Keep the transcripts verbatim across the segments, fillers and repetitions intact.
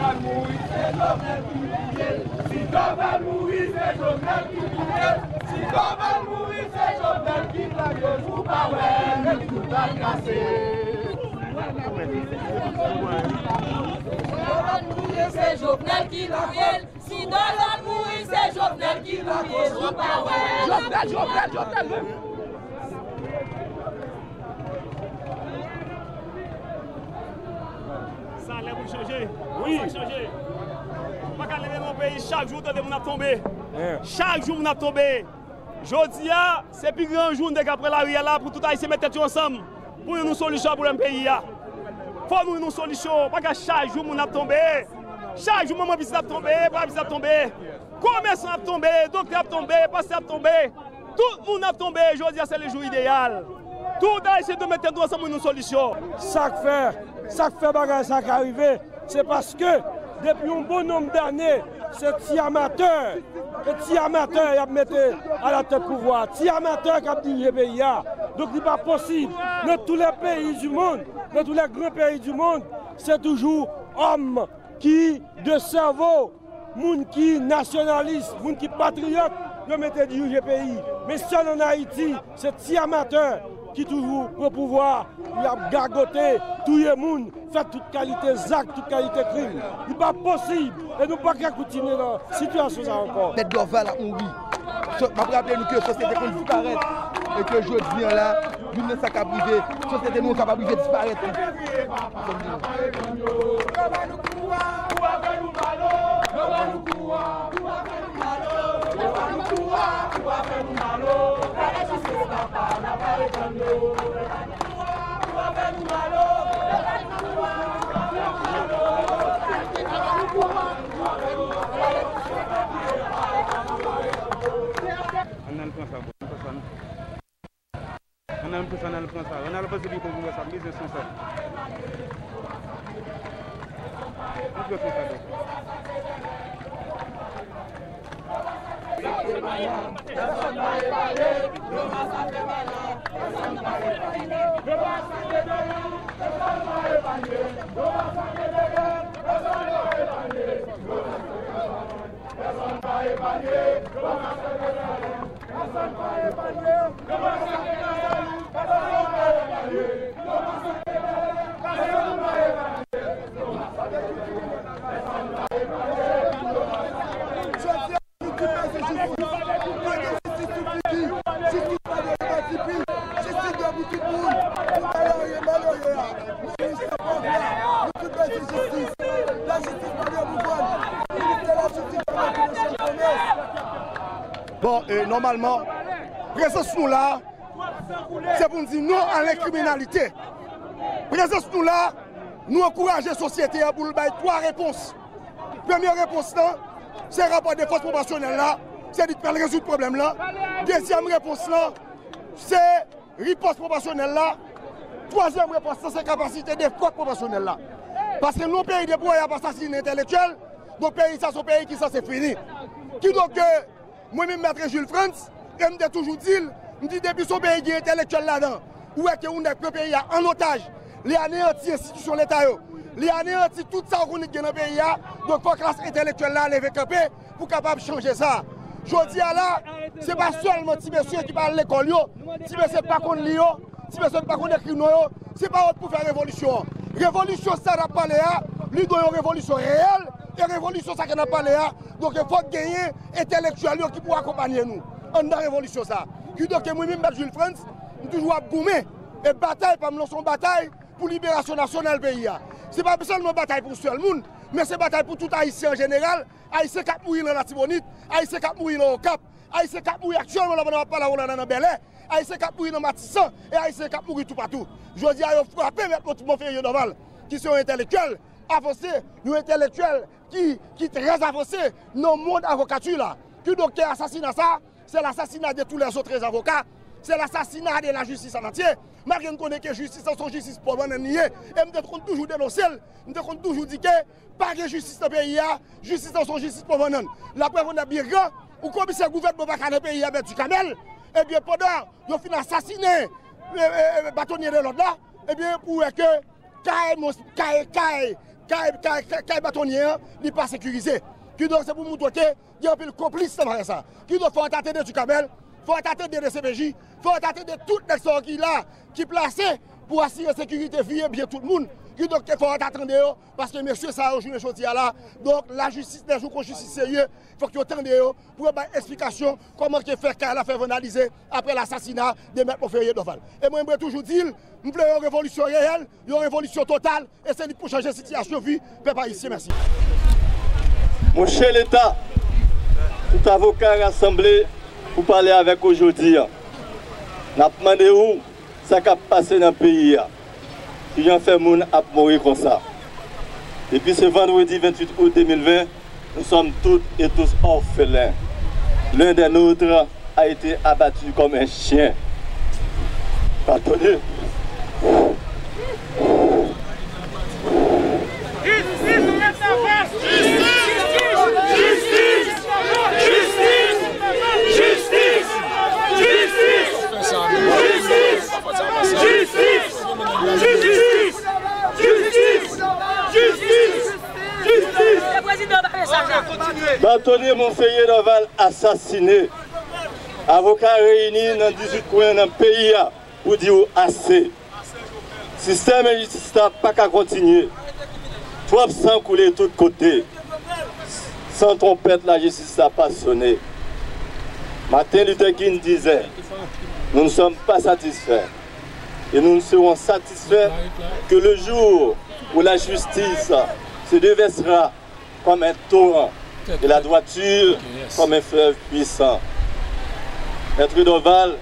Jovenel mouri, se Jovenel ki touye l. Si Jovenel mouri, se Jovenel ki touye l. Si Jovenel mouri, se Jovenel ki touye l. Ou pa wè, nèg tout bal kase. Jovenel mouri, se Jovenel ki touye l. Si Jovenel mouri, se Jovenel ki touye l. Ou pa wè. Jovenel, Jovenel, Jovenel, wi. Sa lè pou chanje. Wi. Sa chanje. Ou pa ka leve nan yon peyi, chak jou ou tande moun ap tonbe. Chak jou moun ap tonbe. Jodi a, se pi gran jou nou te ka pran lari a la pou tout Ayisyen met tèt yo ansanm pou jwenn yon solisyon a pwoblèm peyi a. Fò nou jwenn yon solisyon. Pa ka chak jou moun ap tonbe. Chak jou manman pitit ap tonbe, papa pitit ap tonbe. Komèsan ap tonbe, doktè ap tonbe, pastè ap tonbe. Tout moun ap tonbe, jodi a se le jou ideyal. Tout Ayisyen dwe met tèt nou ansanm pou nou solisyon. Sa k fè, sa k fè bagay sa ka rive, se paske depi yon bon nonb dane, se ti amatè, e ti amatè y ap mete alatèt pouvwa a. Ti amatè k ap dirije peyi a. Donk li pa posib, dans tous les pays du monde, dans tous les grands pays du monde, se toujou òm ki de sèvo, moun ki nasyonalis, moun ki patriyòt, yo mete dirije peyi. Men sèl ann Ayiti, se ti amatè ki toujou pran pouvwa a, y ap gagote, touye moun, fè tout kalite zak, tout kalite krim. Li pa posib, e nou pa ka kontinye nan sitiyasyon sa a ankò. Mèt Dorval ap mouri. So-, m ap raple nou ke sosyete konn disparèt, e ke jodi a la, youn nan sa k ap rive, sosyete nou an kapab rive disparèt tou. Ann al pran sa, bò. Ann al pran sa, ann al pran sa. Ann al pase pi fò pou wè sa. M bezwen son sa. Ann pran son sa, bò. Jodi a, nou tout bezwen jistis. Pa gen jistis sou figi. Jistis pa gen pati pri. Jistis dwe pou tout moun. Pou malere, malere a. Minis nan pòv la. Nou tout bezwen jistis. Lajistis pa dwe pou vann. Minis de lajistis pa dwe pou machann komès. Bon, e, nòmalman, prezans nou la, se pou n di non a lenkriminalite. Prezans nou la, nou ankouraje sosyete a pou l bay twa repons. Premye repons lan, se rapò defans pwoporsyonèl la, se li k pral rezoud pwoblèm lan. Dezyèm repons lan, se ripòs pwoporsyonèl la. Twazyèm repons lan, se kapasite defans pwoporsyonèl la. Paske nan yon peyi depi w wè y ap asasinen entèlektyèl, donk peyi sa se yon peyi ki sanse fini. Kidonk, mwen menm Mèt Jules Frantz, e m te toujou di l, m di depi se yon peyi gen entèlektyèl ladan, ou wè ke yon nèg pran peyi a an otaj, li aneyanti enstitisyon leta yo, li aneyanti tout sa w konnen ki gen nan peyi a, donk fò klas entèlektyèl la leve kanpe pou kapab chanje sa. Jodi a la, se pa sèlman ti mesye ki pa al lekòl yo, ti mesye ki pa konn li yo, ti mesye ki pa konn ekri non yo, se pa yo k pou fè revolisyon an. Revolisyon sa n ap pale a, li dwe yon revolisyon reyèl, e revolisyon sa ke n ap pale a, donk fòk genyen entèlektyèl yo ki pou akonpanye nou anndan revolisyon sa. Kidonk mwen menm Mèt Jules Frantz, m toujou ap goumen, e batay pa m lan se yon batay pou liberasyon nasyonal peyi a. Se pa sèlman batay pou yon sèl moun, men se batay pou tout Ayisyen an jeneral, Ayisyen k ap mouri nan Latibonit, Ayisyen k ap mouri nan Okap, Ayisyen k ap mouri aktyèlman la pandan m ap pale avè w la nan Bèlè, Ayisyen k ap mouri nan Matisan, e Ayisyen k ap mouri toupatou. Jodi a, yo frape Mèt Monferrier Dorval, ki se yon entèlektyèl avanse, yon entèlektyèl ki, ki trè avanse nan mond avokati la. Kidonk asasina sa, c'est l'assassinat de tous les autres avocats, c'est l'assassinat de la justice en entier. Malgre n konnen ke jistis lan se yon jistis pòv bannann li ye, e m te konn toujou denonse l, m te konn toujou di ke pa gen jistis nan peyi a, jistis lan se yon jistis pòv bannann. Laprèv anndan byen gran, yon komisè gouvènman pa ka nan peyi a, Mèt Ducamel, ebyen pandan yo fin asasinen, e, e, e, batonye de lòd la, ebyen pou wè ke kay, mons-, kay, kay, kay, kay, kay, kay batonye an, li pa sekirize. Kidonk, se pou montre ke gen anpil konplis nan bagay sa. Kidonk, fò w ta tande Ducamel, fò w ta tande D C P J, fò w ta tande tout nèg sa yo ki la, ki plase pou asire sekirite vi e byen tout moun. Kidonk, fò w ta tande yo, paske mesye sa yo, jounen jodi a la, donk, lajistis, lè jou kon jistis serye, fòk yo tande yo, pou yo bay eksplikasyon kòman ke fè kay la fè vandalize apre lasasina de Mèt Monferrier Dorval. E mwen, mwen toujou di l, m vle yon revolisyon reyèl, yon revolisyon total, e se li pou chanje sitiyasyon vi pèp ayisyen. Mèsi. Monchè Leta, tout avoka rasanble pou pale avèk ou jodi a. N ap mande ou sa k ap pase nan peyi a. Kijan fè moun ap mouri konsa? Depi se vandredi venntuit out de mil ven, nous sommes toutes et tous orphelins. L'un des nôtres a été abattu comme un chien. Pardonnez. Jistis! Jistis! Jistis! Jistis! Jistis! Batonye Monferrier Dorval asasine. Avoka reyini nan dizuit kwen nan peyi a pou di w ase. Sistèm enjistis la pa ka kontinye. Twòp san koule tout kote. San twonpèt lajistis la pa sone. Martin Luther King disait, nous ne sommes pas satisfaits. Et nous ne serons satisfaits que le jour où la justice se déversera comme un torrent et la droiture comme un fleuve puissant. Mèt Dorval,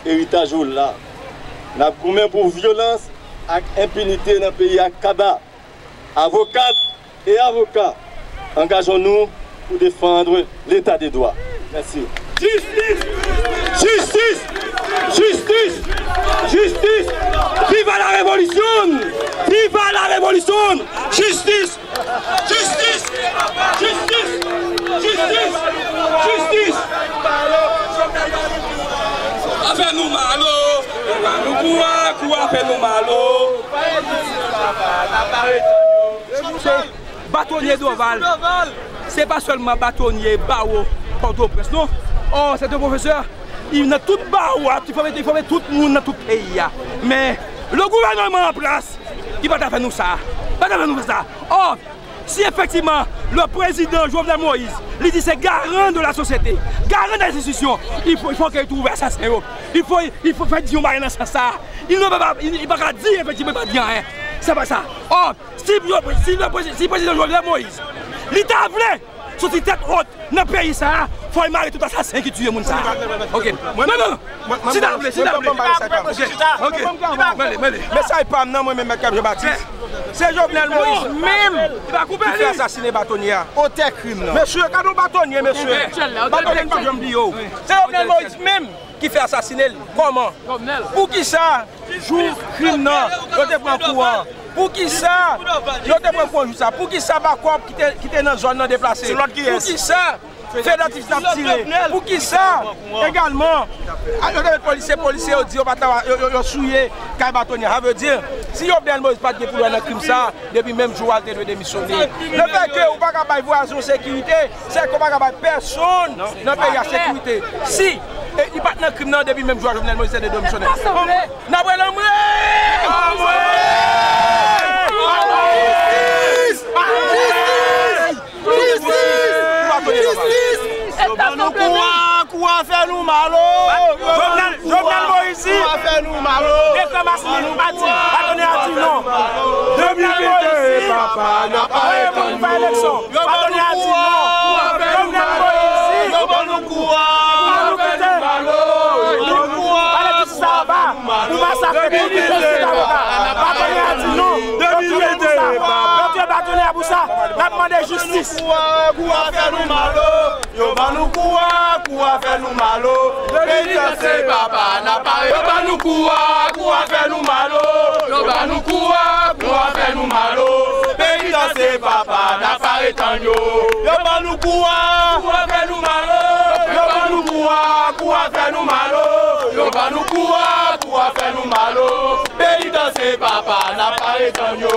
eritaj ou la. N ap goumen pou vyolans ak enpinite nan peyi a kaba. Avokat et avocats, engageons-nous pour défendre l'état de droit. Merci. Jistis! Jistis! Jistis! Jistis! Viva la revolución! Viva la revolución! Jistis! Jistis! Jistis! Jistis! Jistis! Afè nou malo, nou kou a, kou a fè nou malo. Batonye Dorval, se pa sèlman batonye bawo Pòtoprens, non. Ò, se te pwofesè, li nan tout bawo a, li fòme, li fòme tout moun nan tout peyi a. Men, le gouvènman an plas, li pa ta fè nou sa. Pa ta fè nou fè sa. Ò, si efektivman, le président Jovenel Moïse, li di se garan de la sosyete, garan de enstitisyon, il faut, il faut ke li twouve asasen yo. Il faut, il faut fè di yon bagay nan sans sa. Il ne peut pas, il, il pa ka di efektivman, il pa di anyen. Se pa sa. Ò, Si yo, si le prezi-, si prezidan Jovenel Moïse, li ta vle soti tèt wòt nan peyi sa a, fò l mare tout asasen ki tiye moun sa a. Ok. Non, non, non. Si ta vle, si ta vle. Ok. Mele, mele. Mesaj pa m nan, mwen menm, Mèt Kab Jean Baptiste. Se Jovenel Moïse menm ki fè asasine batonye a. Otè krim nan. Mesye, gade yon batonye, mesye. Batonye k p ap janm bliye w. Se Jovenel Moïse menm ki fè asasine l. Kòman? Poukisa jou krim nan, yo te pran kou an? Poukisa yo te pran kou an jou sa? Poukisa bakòp ki te, ki te nan zòn nan deplase? Poukisa federatif t ap tire? Poukisa egalman, a, yo te met polisye, polisye yo di yo pa t, yo, yo, yo souye kay batonye a. Sa vle di, si Jovenel Moïse pa t gen pou l wè nan krim sa, depi menm jou a, l te dwe demisyone. Lefètke ou pa ka bay vwazen w sekirite, sèke ou pa ka bay pèsonn nan peyi a sekirite. Si, e, li pa t nan krim nan, depi menm jou a, Jovenel Moïse te dwe demisyone. N ap rele anmwe! Anmwe! Jistis! Jistis! Jistis! Yo ban nou kou a, kou a fè nou mal o. Jovenel, Jovenel Moïse di, kou a fè nou mal o. Dekrè Massiline pa di, batonye a di non. Jovenel Moïse di, voye moun fè eleksyon. Batonye a di non. Jovenel Moïse di, yo ban nou kou a, kou a fè nou mal o. Pale tout sa ba. Pou masakre tout moun, tout avoka. Batonye a di non. Yo tiye moun sa. Yo tiye batonye a pou sa. N ap mande jistis. Kou a fè nou mal o. Yo ban nou kou a, kou a fè nou mal o. Penitansye papa n ap pare. Yo ban nou kou a, kou a fè nou mal o. Yo ban nou kou a, kou a fè nou mal o. Penitansye papa n ap pare tann yo. Yo ban nou kou a, kou a fè nou mal o. Yo ban nou kou a, kou a fè nou mal o. Yo An nou kouri, kouri fè nou mal o. Penitans papa, n ap pare tann yo.